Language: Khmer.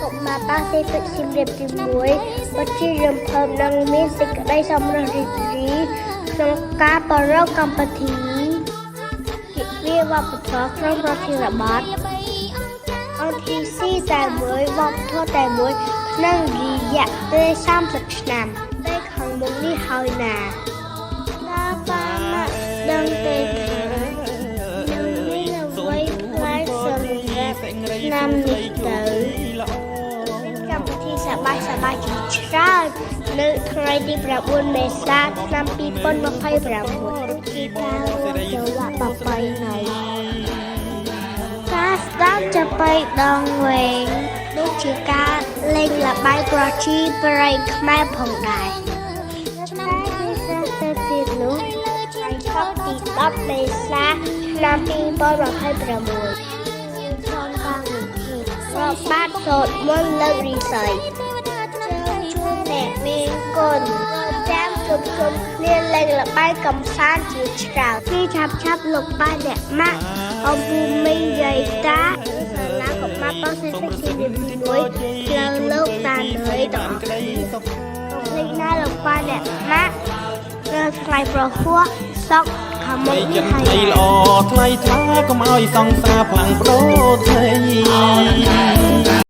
កុមារប៉ាស៊ីហ្វិកសៀមរាបទី1ពិតជារំភើបនិងមានសេចក្តីសប្បុរសរីករាយក្នុងការប្រារព្ធកម្មវិធីទិវាវប្បធម៌ក្នុងប្រធានបទ NTC តែមួយវប្បធម៌តែមួយក្នុងរយៈពេល30ឆ្នាំពេលខាងមុខនេះហើយណាតើប៉ាម៉ាក់ដឹងទេថានឹងមានអ្វីប្លែកសម្រាប់ឆ្នាំនេះទៅកម្មវិធីសប្បាយសប្បាយជាច្រើននៅថ្ងៃទី9មេសាឆ្នាំ2029ជាការរួមចង្វាក់ប្រពៃណីការស្ដាប់ចាប៉ីដងវែងដូចជាការលេងល្បែងប្រជាប្រិយខ្មែរផងដែរឆ្នាំនេះស្រស់ទៅទៀតនោះថ្ងៃឈប់ទី10មេសាឆ្នាំ2026ក្នុងកម្មវិធីប្របាទសូត្រមន្តលើករិស័យជើញជួនអ្នកមានគុណចាំជួបជុំគ្នាលេងល្បែងកំសាន្តជាច្រើនពីឆាប់ឆាប់លោកប៉ាអ្នកម៉ាក់អំពូមីងយាយតាសាលាកុមារប៉ាស៊ីហ្វិកសៀមរាបទី1ផ្លូវលោកតានឿយទាំងអស់គ្នាកុំភ្លេចណាលោកប៉ាអ្នកម៉ាក់នៅថ្ងៃប្រហ័សសុកខាងមុខនេះហើយ ថ្លៃល្អថ្លៃថ្លាកុំឲ្យសង្សារផ្លាំងប្ដូរថ្លៃ។